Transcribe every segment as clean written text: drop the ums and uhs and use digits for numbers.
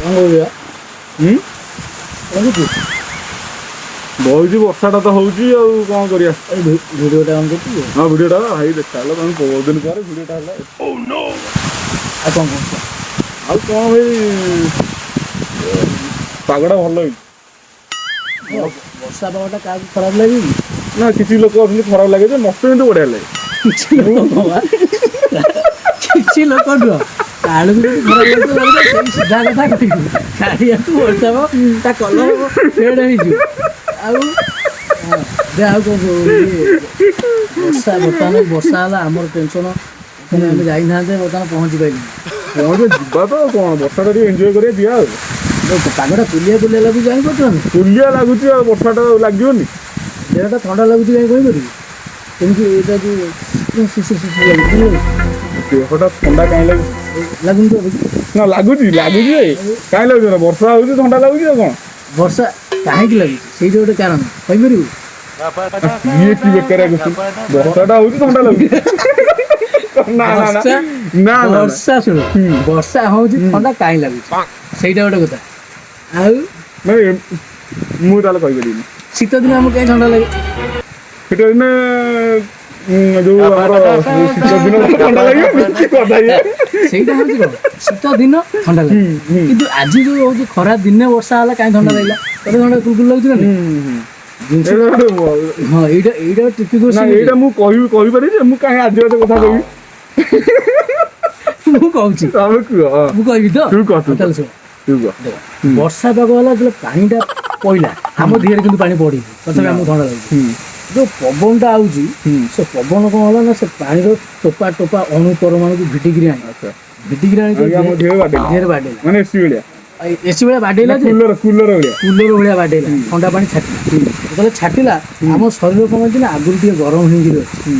କଣ କହୁଛୁ? ହୁଁ। କଣ କରୁଛୁ? ବଇଛି, ବର୍ଷାଟା ତ ହଉଛି, ଆଉ କଣ କରିବା? ଏ ଭିଡ଼ିଓଟା ଅନ୍ କରୁଛୁ? ହଁ, ଭିଡ଼ିଓଟା ଭାଇ ଦେଖା ହେଲା ତମେ ବହୁତ ଦିନ ପରେ ଭିଡ଼ିଓଟା ହେଲା। ଆଉ କଣ କହୁଛୁ? ଆଉ କଣ ଭାଇ, ପାଗଟା ଭଲ ହେଇଛି। ବର୍ଷା ପାଗଟା କାହାକୁ ଖରାପ ଲାଗେନି? ନା, କିଛି ଲୋକ ଅଛନ୍ତି ଖରାପ ଲାଗେ ଯେ, ମତେ କିନ୍ତୁ ବଢିଆ ଲାଗେ। କିଛି ଲୋକ କଣ ବା? କିଛି ଲୋକ ନୁହଁ, କାଳୁକୁ ଯଦି ଖରାପ ଲାଗୁଥିବ ଲାଗିବ, ସେଇ ସିଧା କଥା କହିବୁ। କାଳିଆକୁ ବର୍ଷା ପାଗ ତା କଲର ଫେଡ୍ ହେଇଯିବ। ଆଉ ହଁ, ଦେ ଆଉ କଣ କହୁ? ଇଏ ବର୍ଷା, ବର୍ତ୍ତମାନ ବର୍ଷା ହେଲା, ଆମର ଟେନସନ। ଆମେ ଯାଇଥାନ୍ତେ, ବର୍ତ୍ତମାନ ପହଞ୍ଚି ପାରିଲୁନି। କଣ ଯେ, ଯିବା ତ ଆଉ କଣ, ବର୍ଷାଟା ଟିକେ ଏନ୍ଜୟ କରିବା, ଯିବା ଆଉ। ପାଗଟା କୁଲିଆ କୁଲିଆ ଲାଗୁଛି, ଜାଣିପାରୁଛୁ ଆମେ? କୁଲିଆ ଲାଗୁଛି, ଆଉ ବର୍ଷାଟା ଲାଗିବନି? ଦେହଟା ଥଣ୍ଡା ଲାଗୁଛି, କାହିଁ କହିପାରିବୁ? କେମିତି ଏଇଟା ଯୋଉ ଶିଶୁ ଶିଶୁ ଲାଗୁଛି, ବୁଝିଲୁ? ଦେହଟା ଥଣ୍ଡା କାହିଁ ଲାଗୁଛି? ଲାଗୁନି ତ? ନା, ଲାଗୁଛି, ଲାଗୁଛି ଯେ, କାହିଁ ଲାଗୁଛି ନା, ବର୍ଷା ହଉଛି, ଥଣ୍ଡା ଲାଗୁଛି, ଆଉ କଣ? ବର୍ଷା କାହିଁକି ଲାଗୁଛି, ସେଇଟା ଗୋଟେ କାରଣ କହିପାରିବୁ? ଇଏ କି ବେକାରିଆ question? ବର୍ଷାଟା ହଉଛି, ଥଣ୍ଡା ଲାଗୁଛି। ନା ନା ନା। ବର୍ଷା ନା ନା ନା। ବର୍ଷା ଶୁଣ, ବର୍ଷା ହଉଛି, ଥଣ୍ଡା କାହିଁ ଲାଗୁଛି, ସେଇଟା ଗୋଟେ କଥା। ଆଉ ନାଇଁ, ମୁଁ ତାହେଲେ କହିପାରିବିନି। ଶୀତ ଦିନ ଆମକୁ କାହିଁ ଥଣ୍ଡା ଲାଗେ? ଶୀତ ଦିନେ ଯୋଉ ଆମର ଶୀତ ଦିନ ଥଣ୍ଡା ଲାଗିବ, କି କଥା ଇଏ? ସେଇଟା ହଉଛି କଣ, ଶୀତ ଦିନ ଥଣ୍ଡା ଲାଗେ। କିନ୍ତୁ ଆଜି ଯୋଉ ହଉଛି ଖରା ଦିନେ ବର୍ଷା ହେଲା, କାହିଁ ଥଣ୍ଡା ଲାଗିଲା? ତତେ ଥଣ୍ଡା କୁଲକୁଲ ଲାଗୁଛି ନା ନାଇଁ? ହୁଁ, ହୁଁ। ଜିନିଷ ଏଇଟା ଗୋଟେ ହଁ, ଏଇଟା ଟ୍ରିକି ନା। କ୍ୱେଶ୍ଚିନ୍। ଏଇଟା ମୁଁ କହିବି, କହିପାରିବି ଯେ, ମୁଁ କାହିଁ ଆଜି କଥା କହିବି? ମୁଁ କହୁଛି। ତମେ କୁହ, ହଁ। ମୁଁ କହିବି ତ? ତୁ କହ, ତୁ। ତାହେଲେ ଶୁଣ। ତୁ କହ। ଦେଖ, ବର୍ଷା ପାଗ ହେଲା, ଯେତେବେଳେ ପାଣିଟା ପଇଲା, ଆମ ଦେହରେ କିନ୍ତୁ ପାଣି ପଡିନି, ତଥାପି ଆମକୁ ଥଣ୍ଡା ଲାଗୁଛି। ଯୋଉ ପବନଟା ଆଉଛି, ସେ ପବନ କଣ ହେଲା ନା, ସେ ପାଣିର ଟୋପା ଟୋପା ଅଣୁ ପରମାଣୁକୁ ଭିଡ଼ିକିରି ଆଣି ଭିଡ଼ିକିରି ଆଣି ଆଜ୍ଞା, ଆମ ଦେହରେ ବାଡେଇଲା। ଦେହରେ ବାଡେଇଲା। ମାନେ ଏସି ଭଳିଆ। ଏସି ଭଳିଆ ବାଡେଇଲା ଯେ। କୁଲର, କୁଲର ଭଳିଆ। କୁଲର ଭଳିଆ ବାଡେଇଲା, ଥଣ୍ଡା ପାଣି ଛାଟିଲା। ଯେତେବେଳେ ଛାଟିଲା, ଆମ ଶରୀର କଣ ହେଇଛି ନା, ଆଗରୁ ଟିକେ ଗରମ ହେଇକିରି ଅଛି।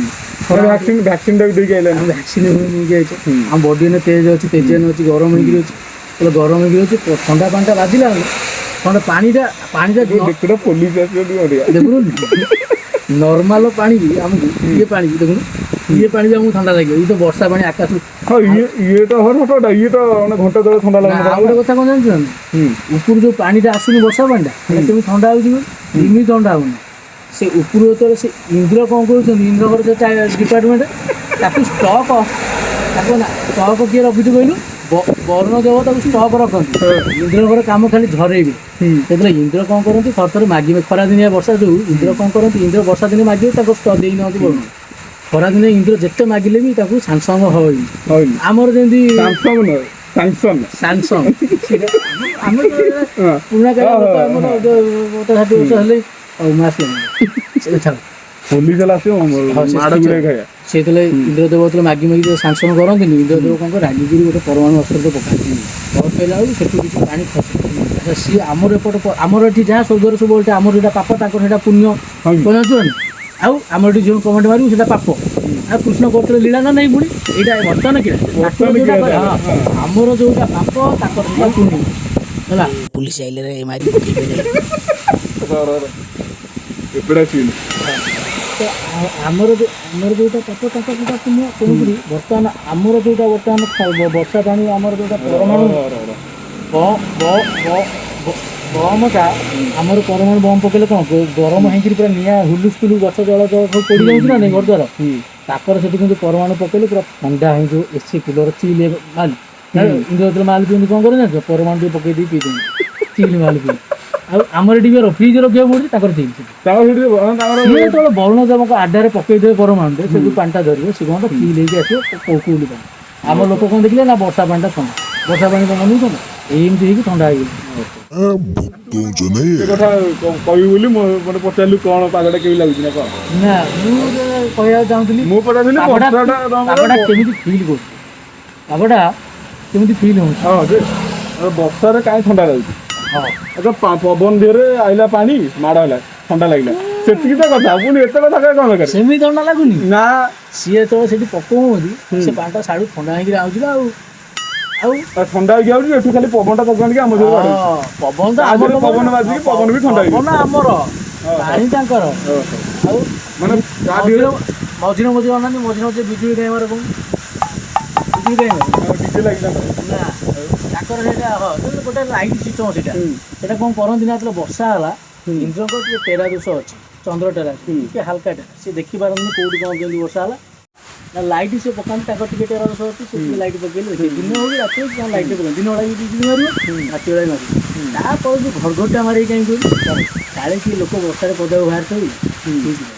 ଭ୍ୟାକ୍ସିନ, ଭ୍ୟାକ୍ସିନ ଟା ବି ଦେଇକି ଆଇଲାନି। ଆମେ ଭ୍ୟାକ୍ସିନ ନେଇକି ଯାଇଛେ। ଆମ ବଡି ଏନେ ତେଜ ଅଛି, ତେଜିଆନ ଅଛି, ଗରମ ହେଇକିରି ଅଛି। ଯେତେବେଳେ ଗରମ ହେଇକିରି ଅଛି, ଥଣ୍ଡା ପାଣିଟା ବାଜିଲା ବେଳକୁ ଥଣ୍ଡା ପାଣିଟା ଦେଖୁନ, ପୋଲିସ ଆସିବ, ଟିକେ ବଢିଆ। ଦେଖୁନୁ, ନର୍ମାଲ ପାଣି ବି ଆମକୁ, ଇଏ ପାଣି ବି ଦେଖୁନୁ, ଇଏ ପାଣି ବି ଆମକୁ ଥଣ୍ଡା ଲାଗିବ। ଇଏ ତ ବର୍ଷା ପାଣି ଆକାଶରୁ। ହଁ, ଇଏ ତ ହଁ, ସତ, ଇଏ ତ ମାନେ ଘଣ୍ଟା ତଳେ ଥଣ୍ଡା ନା, ଲାଗୁନଥିଲା। ଆଉ ଗୋଟେ କଥା କଣ ଜାଣିଛୁ ନା? ଉପରୁ ଯୋଉ ପାଣିଟା ଆସୁନି, ବର୍ଷା ପାଣିଟା, ସେଟା କେମିତି ଥଣ୍ଡା ହଉଛି କହିଲୁ? ଏମିତି ଥଣ୍ଡା ହଉନି। ସେ ଉପରୁ ଯେତେବେଳେ ସେ ଇନ୍ଦ୍ର କଣ କରୁଛନ୍ତି, ଇନ୍ଦ୍ରଙ୍କର ଯୋଉ ଡିପାର୍ଟମେଣ୍ଟ, ତାକୁ ଷ୍ଟକ୍, ତାକୁ ନା ଷ୍ଟକ୍ କିଏ ରଖୁଛି କହିଲୁ? ବରୁଣ ଦେବ ତାକୁ ଷ୍ଟକ୍ ରଖନ୍ତି। ଇନ୍ଦ୍ରଙ୍କର କାମ ଖାଲି ଝରେଇବେ। ସେତେବେଳେ ଇନ୍ଦ୍ର କଣ କରନ୍ତି, ଥରେ ଥରେ ମାଗିବେ। ଖରା ଦିନିଆ ବର୍ଷା ଯୋଉ, ଇନ୍ଦ୍ର କଣ କରନ୍ତି, ଇନ୍ଦ୍ର ବର୍ଷା ଦିନେ ମାଗିବେ, ତାକୁ ଷ୍ଟକ୍ ଦେଇନାହାନ୍ତି ବରୁଣ। ଖରା ଦିନେ ଇନ୍ଦ୍ର ଯେତେ ମାଗିଲେ ବି ତାକୁ ସାଙ୍ଗସଙ୍ଗ ହଇନି। ହଇନି। ଆମର ଯେମିତି ସାମସଙ୍ଗ ନୁହେଁ, ସାଙ୍ଗସନ୍। ସାମସଙ୍ଗ ସେଇଟା ଆମେ ପୁରୁଣା କାଳିଆ ଲୋକ, ଆମର 50-60 ବର୍ଷ ହେଲେ ଆଉ ମୁଁ ଆସିଲାନି, ସେ ଛାଡ଼। ପୋଲିସ ହେଲା ଆସିବ। ହଁ, ମାଡ଼ ଗୁଡ଼ାଏ ଖାଇବା। ସେ ଯେତେବେଳେ ଇନ୍ଦ୍ରଦେବ ଯେତେବେଳେ ମାଗି ମାଗି ଯେତେବେଳେ ସାଙ୍ଗସନ କରନ୍ତିନି, ଇନ୍ଦ୍ରଦେବ କଣ କରେ, ରାଗିକିରି ଗୋଟେ ପରମାଣୁ ଅସ୍ତ୍ର ପକାନ୍ତି। ପକେଇଲା ବେଳକୁ ସେଠୁ କିଛି ପାଣି ଖସେ। ଆଚ୍ଛା, ସିଏ ଆମର ଏପଟ ଆମର ଏଠି ଯାହା ସ୍ୱର୍ଗରେ ସବୁ ଓଲଟା। ଆମର ଯୋଉଟା ପାପ, ତାଙ୍କର ସେଇଟା ପୁଣ୍ୟ। ହଁ କି? କଣ ଜାଣିଛୁ ନା? ଆଉ ଆମର ଏଠି ଯେଉଁ କମେଣ୍ଟ ମାରିବୁ, ସେଇଟା ପାପ। ଆଉ କୃଷ୍ଣ କରୁଥିଲେ ଲୀଳା ନା ନାଇଁ? ପୁଣି ଏଇଟା ବର୍ତ୍ତମାନ କିଣା ତାଙ୍କର ବର୍ତ୍ତମାନ ଯୋଉଟା କିଣା। ହଁ, ଆମର ଯୋଉଟା ପାପ, ତାଙ୍କର ସେଇଟା ପୁଣ୍ୟ ହେଲା। ପୁଲିସ ଆଇଲେ ରେ, ମାରି ପକେଇବେ ରେ। ଏପଟେ ଆସିବେନି। ତ ଆମର ଯୋଉଟା ପାପ, ତାଙ୍କର ସେଇଟା ପୁଣ୍ୟ। ତେଣୁକରି ବର୍ତ୍ତମାନ ଆମର ଯୋଉଟା ବର୍ତ୍ତମାନ ବର୍ଷା ପାଣି, ଆମର ଯୋଉଟା ପରମାଣୁ ବ ବ ବ ବ- ବମଟା, ଆମର ପରମାଣୁ ବମ୍ ପକେଇଲେ କଣ ଗରମ ହେଇକିରି ପୁରା ନିଆଁ ହୁଲୁସ୍ ଫୁଲୁ, ଗଛ ଜଳ ଜଳ ସବୁ ପୋଡ଼ି ଯାଉଛି ନା ନାଇଁ, ଘର ଦ୍ୱାର? ତାଙ୍କର ସେଠି କିନ୍ତୁ ପରମାଣୁ ପକେଇଲେ ପୁରା ଥଣ୍ଡା ହେଇଯିବ, ଏସି କୁଲର ଚିଲ୍ ମାଲ। ଇନ୍ଦ୍ର ଯେତେବେଳେ ମାଲ ପିଅନ୍ତି, କଣ କରନ୍ତି ଜାଣିଛ? ପରମାଣୁ ଟିକେ ପକେଇ ଦେଇ ପିଇ ଦିଅନ୍ତି, ଚିଲ୍ ମାଲ ପିଅନ୍ତି। ଆଉ ଆମର ଏଠି ବି ଫ୍ରିଜ୍ ରଖିବାକୁ ପଡୁଛି, ତାଙ୍କର ଚିଲ୍ ସେଠି। ତାଙ୍କର ସେଠି, ହଁ, ତାଙ୍କର ସିଏ ଯେତେବେଳେ ବରୁଣ ଦେବଙ୍କ ଆଡ୍ଡାରେ ପକେଇଦେବେ ପରମାଣୁରେ, ସେ ଯୋଉ ପାଣିଟା ଧରିବ, ସେ କଣ ଚିଲ୍ ହେଇକି ଆସିବ, କୁଲ ପାଣି। ଆମ ଲୋକ କଣ ଦେଖିଲେ ନା, ବର୍ଷା ପାଣିଟା ଥଣ୍ଡା, ବର୍ଷା ପାଣି କଣ ମନଉଛନ୍ତି? ଏମିତି ହେଇକି ଥଣ୍ଡା ହେଇଗଲା। ସେ କଥା କହିବି ବୋଲି ମୁଁ ମାନେ ପଚାରିଲୁ, କଣ ପାଗଟା କେମିତି ଲାଗୁଛି ନା କଣ? ନା, ମୁଁ କହିବାକୁ ଚାହୁଁଥିଲି ମୁଁ ପଚାରିଥିଲି ପାଗଟା ବର୍ଷାଟା ତମର ପାଗଟା କେମିତି ଫିଲ୍ କରୁଛି, ପାଗଟା କେମିତି ଫିଲ୍ ହଉଛି? ହଁ ଯେ, ବର୍ଷାରେ କାହିଁ ଥଣ୍ଡା ଲାଗୁଛି? ହଁ। ଆଚ୍ଛା, ପବନ ଦେହରେ ଆଇଲା ପାଣି, ମାଡ଼ ହେଲା, ଥଣ୍ଡା ଲାଗିଲା, ସେତିକି ତ କଥା। ପୁଣି ଏତେ କଥା କାଇଁ, କଣ ଦରକାର? ସେମିତି ଥଣ୍ଡା ଲାଗୁନି। ନା। ସିଏ ଯେତେବେଳେ ସେଠି ପକଉଛନ୍ତି, ସେ ପାଣିଟା ସାଡୁ ଥଣ୍ଡା ହେଇକିରି ଆଉଛି ନା। ଆଉ ଆଉ ଆଉ ଥଣ୍ଡା ହେଇକି ଆଉଛି, ଏଠୁ ଖାଲି ପବନଟା ପକାଣିକି ଆମ ଦେହରେ ବାଡଉଛି। ହଁ, ପବନ ତ ତା ଆମର ଦେହରେ ପବନ ବାଜିକି ପବନ ବି ଥଣ୍ଡା ହେଇଯିବ। ପବନ ଆମର, ପାଣି ତାଙ୍କର। ଆଉ ମାନେ ତା ମଝିରେ ଦେହରେ ମଝିରେ ମଝିରେ ଅନାନ୍ତି, ମଝିରେ ମଝିରେ ବିଜୁଳି କାହିଁ ମାରେ କହୁନୁ? ବିଜୁଳି କାହିଁ ମାରେ? ଡିଜେ ଲାଗିଲା। ନା, ତାଙ୍କର ତାଙ୍କର ସେଇଟା, ହଁ, ସେ ଗୋଟେ ଲାଇଟ୍ ସିଷ୍ଟମ ସେଇଟା। ସେଇଟା କ'ଣ କରନ୍ତି ନା, ଯେତେବେଳେ ବର୍ଷା ହେଲା, ଇନ୍ଦ୍ରଙ୍କର ଟିକେ ଟେରା ଦୋଷ ଅଛି, ଚନ୍ଦ୍ର ଟେରା, ଟିକେ ହାଲକା ଟେରା, ସେ ଦେଖିପାରନ୍ତିନି କୋଉଠି କ'ଣ କେମିତି ବର୍ଷା ହେଲା ନା। ଲାଇଟ୍ ସେ ପକାନ୍ତି। ତାଙ୍କର ଟିକେ ଟେରା ଦୋଷ ଅଛି, ସେ ଟିକେ ଲାଇଟ୍ ପକେଇଲେ ଦେଖିବେ। ଦିନ ହଉ କି ରାତି ହଉ, ତାଙ୍କ ଲାଇଟ୍ ପକାନ୍ତି। ଦିନ ବେଳା ବି ବିଜୁଳି ମାରିବ, ରାତି ବେଳା ବି ମାରିବ। ତାପରେ ଯୋଉ ଘଡ଼ଘଡ଼ିଟା ମାରିକି କାହିଁ କହିଲୁ? କାଳେ କିଏ ଲୋକ ବର୍ଷାରେ ପଦାକୁ ବାହାରିଥିବେ, ସେଇଥିପାଇଁ।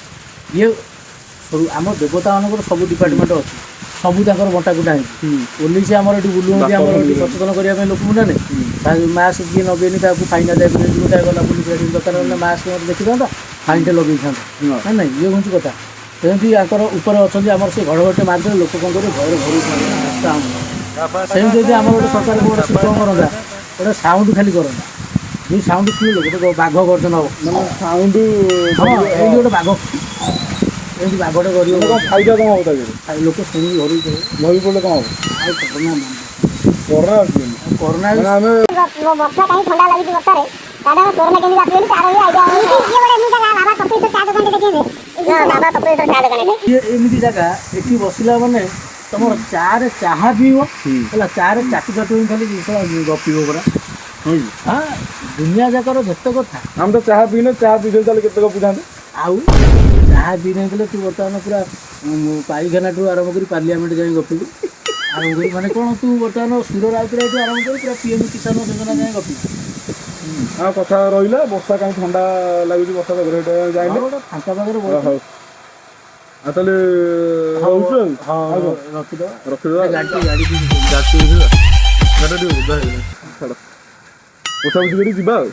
ଇଏ ସବୁ ଆମ ଦେବତାମାନଙ୍କର ସବୁ ଡିପାର୍ଟମେଣ୍ଟ ଅଛି, ସବୁ ତାଙ୍କର ବଣ୍ଟା କୁଟା ହେଇଛି। ପୋଲିସ ଆମର ଏଠି ବୁଲୁଛନ୍ତି, ଆମର ଏଠି ସଚେତନ କରିବା ପାଇଁ ଲୋକଙ୍କୁ, ନା ନାଇଁ? ମାସ୍କ କିଏ ଲଗେଇନି, ତାକୁ ଫାଇନ୍ ଆଦାୟ କରି ଗୋଟାଏ ଗଲା। ପୋଲିସ ଗାଡ଼ି ଦରକାର ହେଲେ ମାସ୍କ ମୋତେ ଦେଖିଥାନ୍ତା, ଫାଇନ୍ଟେ ଲଗେଇଥାନ୍ତା, ନା ନାଇଁ? ଇଏ ହେଉଛି କଥା। ସେମିତି ୟାଙ୍କର ଉପରେ ଅଛନ୍ତି ଆମର, ସେ ଘଡ଼ଘଡ଼ିଟେ ମାରିଦେଲେ ଲୋକ କ'ଣ କରିବେ? ଭୟରେ ଘରକୁ ପଳେଇବେ, ରାସ୍ତା ଆମର। ସେମିତି ଯଦି ଆମର ଗୋଟେ ସରକାର ଗୋଟେ ସିଷ୍ଟମ କରନ୍ତା, ଗୋଟେ ସାଉଣ୍ଡ ଖାଲି କରନ୍ତା, ଯୋଉ ସାଉଣ୍ଡ ଶୁଣିଲେ ଗୋଟେ ବାଘ ଗର୍ଜନ ହବ। ମାନେ ସାଉଣ୍ଡ? ହଁ, ଏମିତି ଗୋଟେ ବାଘ, ଏମିତି ବାଘଟେ କରିବ। କଣ ଫାଇଦା କଣ ହବ ତା ଦେହରେ? ଆଉ ଲୋକ ଶୁଣିକି ଘରକୁ ପଳେଇବେ। ଘରକୁ ପଡ଼ିଲେ କଣ ହବ? ଆଉ କରୋନା ବନ୍ଦ। କରୋନା ଆସିବନି। ଆଉ କରୋନା ମାନେ ଆମେ ବର୍ଷା କାହିଁ ଥଣ୍ଡା ଲାଗୁଛି ବର୍ଷାରେ, ତାର କରୋନା କେମିତି ବ୍ୟାପିବନି, ତାର ବି ଆଇଡିଆ ହଉଛି। ଇଏ ଗୋଟେ ଏମିତି ଜାଗା, ବାବା କପିଳେଶ୍ୱର ଚା ଦୋକାନଟେ ଦେଖିବେ, ବାବା କପିଳେଶ୍ୱର ଚା ଦୋକାନଟେ। ଇଏ ଏମିତି ଜାଗା, ଏଠି ବସିଲା ମାନେ ତମର ଚାରେ ଚାହା ପିଇବ ହେଲା, ଚାରେ ଚାଟୁ ଚାଟୁ ହିଁ ଖାଲି ଜିନିଷ ଗପିବ ପୁରା। ହଁ କି? ହଁ, ଦୁନିଆ ଯାକର ଯେତେ କଥା। ଆମେ ତ ଚାହା ପିଇନେ, ଚାହା ପିଇଥିଲେ ତାହେଲେ କେତେ ଗପିଥାନ୍ତେ? ଆଉ ଚାହା ପିଇ ନଥିଲେ ତୁ ବର୍ତ୍ତମାନ ପୁରା ପାଇଖାନାଠୁ ଆରମ୍ଭ କରି ପାର୍ଲିଆମେଣ୍ଟ ଯାଇ ଗପିବୁ। ଆରମ୍ଭ କରି ମାନେ କ'ଣ, ତୁ ବର୍ତ୍ତମାନ ସୁର ରାଉତରାୟଠୁ ଆରମ୍ଭ କରି ପୁରା ପିଏମ୍ କିଷାନ ଯୋଜନା ଯାଏଁ ଗପିବୁ। ଆଉ କଥା ରହିଲା, ବର୍ଷା କାହିଁ ଥଣ୍ଡା ଲାଗୁଛି ବର୍ଷା ପାଗରେ, ସେଇଟା ଜାଣିଲେ। ଆଉ ଗୋଟେ ଫାଙ୍କା ପାଗରେ ବସି। ହଉ, ଆଉ ତାହେଲେ ରହୁଛୁ ଆଉ। ହଁ। ଆଉ କଣ? ରଖିଦେବା। ରଖିଦେବା। ଗାଡ଼ି ଗାଡ଼ି। ଗାଡ଼ି ଟିକେ ଓଦା ହେଇଗଲା, ଛାଡ଼। ପୋଛାପୋଛି କରି ଯିବା ଆଉ।